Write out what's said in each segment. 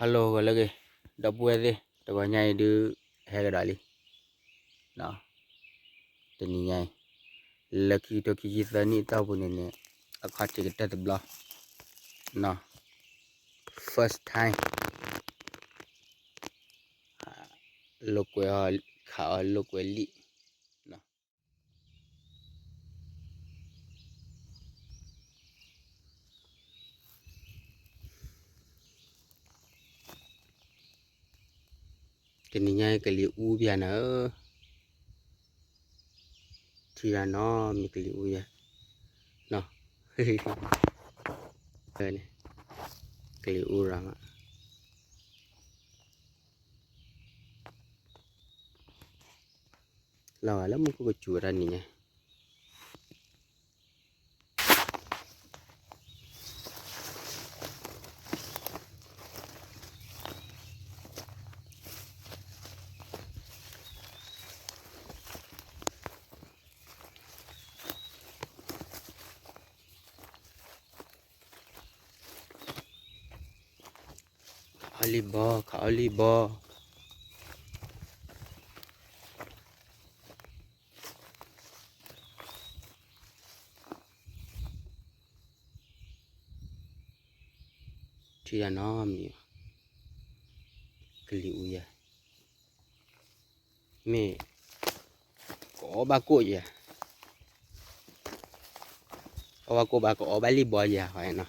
Hello ဂီၤလၢအဂ့ၤ ဒီပုၢ်ဝဲၢ်သ့ၣ် တဂီၤညါအံၤဒုး ဟဲကဒီးလံ တနံၤညါအံၤ လၢခံကထိခံဆံသၢနံၣ်အတီၢ်ပူၤန့ၣ်န့ၣ် အခီၣ်ထံးကတၢၢ်တဘျီ first time လိာ်ကွဲအီၤ ခးအီၤလိာ်ကွဲလံာ် တနံၤညါအံၤကလံၤအူဘၣ်နၤဧၢ, ထံၣ်တၢ်နီတမံၤကလံၤအူယၤ, နီၤ, ကလံၤအူရၤမး, လီၤဂာ်လၢမူခိၣ်ကစူၤဝဲဒၣ်နံၤညါ ခးအီၤလံဘီ, ခးအီၤလံဘီ. ထံၣ်တၢ်နီတမံၤ, ကလံၤအူယၤ, မ့ၢ်ကအီၣ်ဘၣ်ကိၣ်ယၤ, အီၣ်ဘၣ်ကိၣ်ဘၣ်ကအီၣ်ဘၣ်လံဘီယၤ ဟီနီၤ.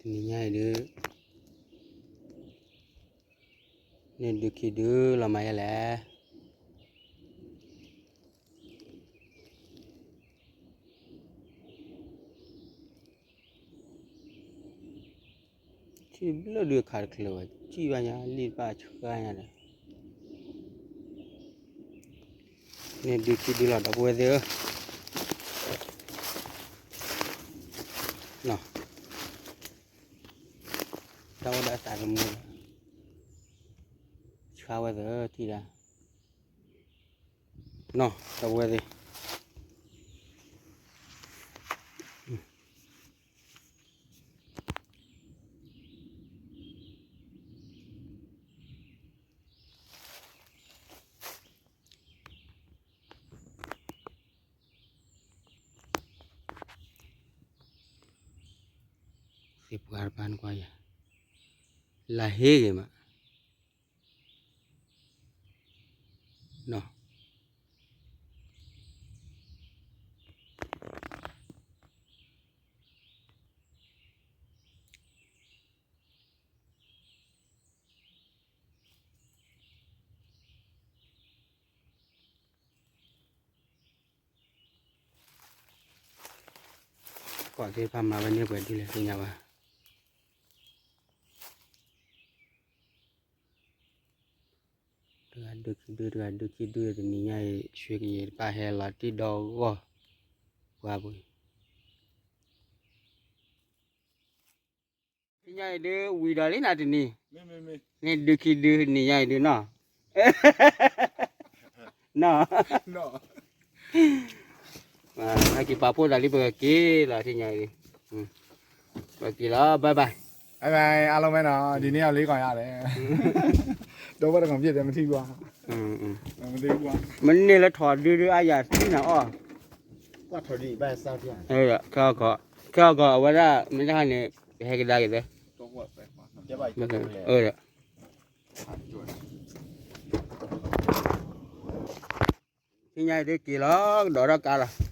တနံၤညါအံၤဒုး န့ၣ်ဒုးခံဒုးလီၤမၤယဲလဲၣ်. ထံၣ်ဘျၢဒုးခးတချုးဘၣ် စံၣ်ဘၣ်ညါ လံၣ်တဖၣ်ဆှၢညါဒီး န့ၣ်ဒုးခံဒုးလီၤ ဒီပုၢ်ဝဲၢ်သ့ၣ်ဧၢ, နီၤ, တၢ်အိၣ်ဒီးအသးသမူ ဆှၢဝဲသ့ၣ်ထံၣ်ဒၣ် နီၤ ဒီပုၢ်ဝဲၢ်သ့ၣ်, ပှၤတပၢ်နကွၢ်ယၤ, လၢဟ့ဂ့ၤမး, နီၤ ကွၢ်က့ၤဖးမၤဝဲန့ၣ်ပှဲၤဒ်လဲၣ် သ့ၣ်ညါဘၣ်. တဂၤဒုးခံဒုး တဂၤဒုးခံဒုး တနံၤညါအံၤ ဆွ့ကယံာ်တပၣ်ဟဲလီၤတံၢ်ဒီဂီၢ် ပှၤပူၤ သ့ၣ်ညါအံၤဒုး ဝံၤဒီးလံနၤတနံၤ, န့ၣ်ဒုးခံဒုး နံၤညါအံၤဒုးနီၤ, နီၤ, ဟဲက့ၤပာ်ဖှိၣ်သးလံ ပကက့ၤလီၤ သ့ၣ်ညါအံၤဒုး, ပကက့ၤလီၤ bye bye, bye bye အားလုံးပဲနော် ဒီနေ့ကလေးကောင်ရတယ်, တော့ဘာတကောင်ပြည့်တယ်မထီးဘူး, မထီးဘူး, မန့ၢ်လၢထီၣ်ဒုဒုအါယၤသံနၤအီၣ်, ကွၢ်ထီၣ်ဒုဘၣ်စၢ်ဖျါ, ခဲအီၣ်ကီၢ် ခဲအီၣ်ကီၢ် အဝဲဒၣ်မ့ၢ်တဟါန့ၣ် ပဟဲကဒါက့ၤသၢ, သ့ၣ်ညါအံၤဒုးက့ၤလီၤ ကဒီးထီၣ်ကါလီၤ,